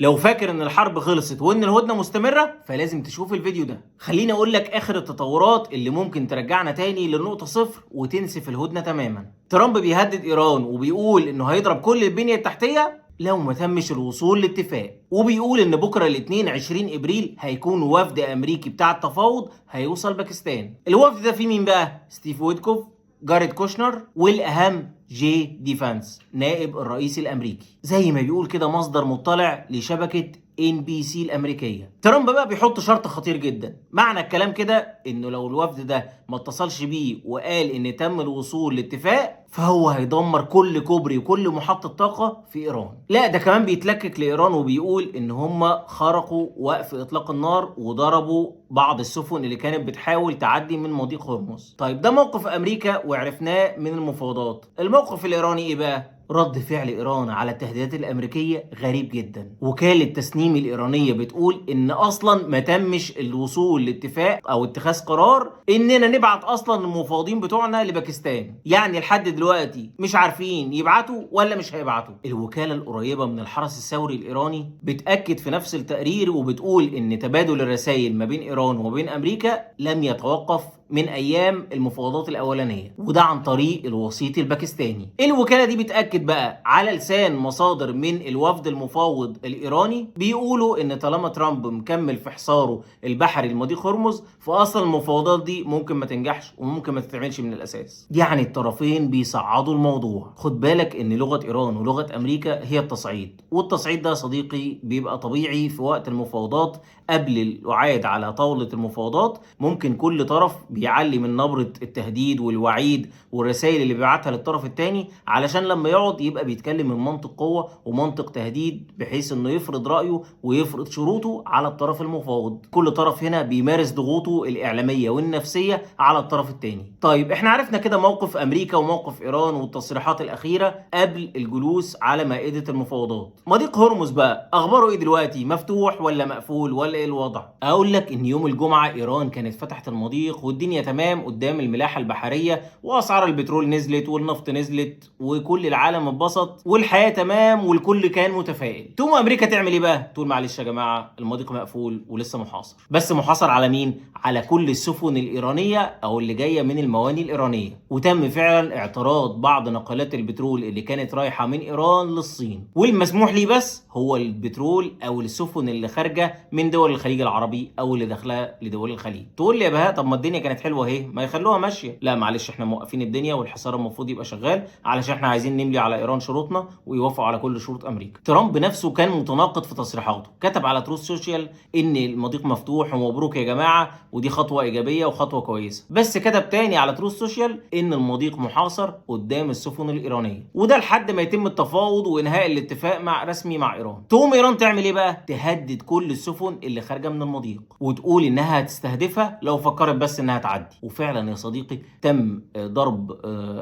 لو فاكر ان الحرب خلصت وان الهدنة مستمرة فلازم تشوف الفيديو ده. خليني اقول لك اخر التطورات اللي ممكن ترجعنا تاني للنقطة صفر وتنسف الهدنة تماما. ترامب بيهدد ايران وبيقول انه هيضرب كل البنية التحتية لو ما تمش الوصول لاتفاق، وبيقول ان بكره الاثنين 20 ابريل هيكون وفد امريكي بتاع التفاوض هيوصل باكستان. الوفد ده فيه مين بقى؟ ستيف ويتكوف، جاريد كوشنر، والاهم جي دي فانس نائب الرئيس الامريكي، زي ما بيقول كده مصدر مطلع لشبكه NBC الامريكية. ترامب بقى بيحط شرط خطير جدا، معنى الكلام كده انه لو الوفد ده ما اتصلش بيه وقال ان تم الوصول لاتفاق فهو هيدمر كل كوبري وكل محطة طاقة في ايران. لا ده كمان بيتلكك لايران وبيقول ان هم خرقوا وقف اطلاق النار وضربوا بعض السفن اللي كانت بتحاول تعدي من مضيق هرمز. طيب ده موقف امريكا وعرفناه من المفاوضات. الموقف الايراني ايه بقى؟ رد فعل ايران على التهديدات الامريكية غريب جدا. وكالة تسنيم الايرانية بتقول ان اصلا ما تمش الوصول لاتفاق او اتخاذ قرار اننا نبعت اصلا المفاوضين بتوعنا لباكستان، يعني لحد دلوقتي مش عارفين يبعتوا ولا مش هيبعتوا. الوكالة القريبة من الحرس الثوري الايراني بتاكد في نفس التقرير وبتقول ان تبادل الرسائل ما بين ايران وما بين امريكا لم يتوقف من ايام المفاوضات الاولانية، وده عن طريق الوسيط الباكستاني. الوكالة دي بتاكد بقى على لسان مصادر من الوفد المفاوض الايراني، بيقولوا ان طالما ترامب مكمل في حصاره البحري لمضيق هرمز فاصلا المفاوضات دي ممكن ما تنجحش وممكن ما تتعملش من الاساس. يعني الطرفين بيصعدوا الموضوع. خد بالك ان لغة ايران ولغة امريكا هي التصعيد، والتصعيد ده يا صديقي بيبقى طبيعي في وقت المفاوضات. قبل القعاد على طاولة المفاوضات ممكن كل طرف بيعلي من نبرة التهديد والوعيد والرسائل اللي بيبعتها للطرف الثاني، علشان لما يقعد يبقى بيتكلم من منطق قوة ومنطق تهديد، بحيث انه يفرض رأيه ويفرض شروطه على الطرف المفاوض. كل طرف هنا بيمارس ضغوطه الإعلامية والنفسية على الطرف الثاني. طيب احنا عرفنا كده موقف أمريكا وموقف إيران والتصريحات الأخيرة قبل الجلوس على مائدة المفاوضات. مضيق هرمز بقى أخباره إيه دلوقتي؟ مفتوح ولا مقفول ولا إيه الوضع؟ أقول لك إن يوم الجمعة إيران كانت فتحت المضيق والدنيا تمام قدام الملاحة البحرية، وأسعار البترول نزلت والنفط نزلت وكل العالم اتبسط والحياة تمام والكل كان متفائل. تقوم أمريكا تعمل إيه بقى؟ تقول معلش يا جماعة المضيق مقفول ولسه محاصر. بس محاصر على مين؟ على كل السفن الإيرانية أو اللي جاية من المواني الإيرانية. وتم فعلا اعتراض بعض نقلات البترول اللي كانت رايحة من إيران للصين، والمسموح ليه بس هو البترول أو السفن اللي خارجة من دول الخليج العربي أو اللي داخلها لدول الخليج. تقول لي يا بهاء طب ما الدنيا كانت حلوة اهي، ما يخلوها ماشية. لا معلش احنا موقفين الدنيا والحصار المفروض يبقى شغال علشان احنا عايزين نملي على ايران شروطنا ويوافقوا على كل شروط امريكا. ترامب نفسه كان متناقض في تصريحاته، كتب على تروث سوشيال ان المضيق مفتوح ومبروك يا جماعة ودي خطوة ايجابية وخطوه كويسة، بس كتب تاني على تروث سوشيال ان المضيق محاصر قدام السفن الايرانية، وده لحد ما يتم التفاوض وانهاء الاتفاق مع رسمي مع ايران. تقوم ايران تعمل ايه بقى؟ تهدد كل السفن اللي خارجه من المضيق وتقول انها هتستهدفها لو فكرت بس انها تعدي. وفعلا يا صديقي تم ضرب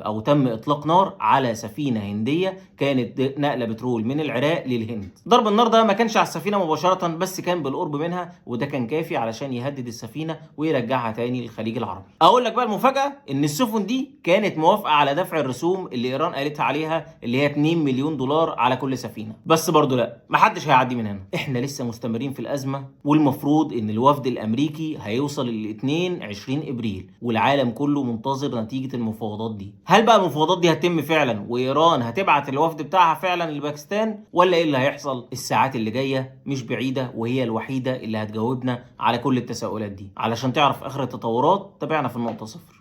او تم اطلاق نار على سفينة هنديه كانت نقله بترول من العراق للهند. ضرب النار ده ما كانش على السفينة مباشرة بس كان بالقرب منها، وده كان كافي علشان يهدد السفينة ويرجعها تاني للخليج العربي. اقول لك بقى المفاجاة ان السفن دي كانت موافقة على دفع الرسوم اللي ايران قالتها عليها اللي هي 2 مليون دولار على كل سفينة، بس برضه لا، محدش هيعدي من هنا. احنا لسه مستمرين في الازمة، والمفروض ان الوفد الامريكي هيوصل الاثنين 20 ابريل والعالم كله منتظر نتيجة المفاوضات دي. هل بقى المفاوضات دي هتتم فعلا وايران هتبعت الوفد بتاعها فعلا لباكستان ولا ايه اللي هيحصل؟ الساعات اللي جاية مش بعيدة وهي الوحيدة اللي هتجاوبنا على كل التساؤلات دي. علشان تعرف اخر التطورات تابعنا في النقطة صفر.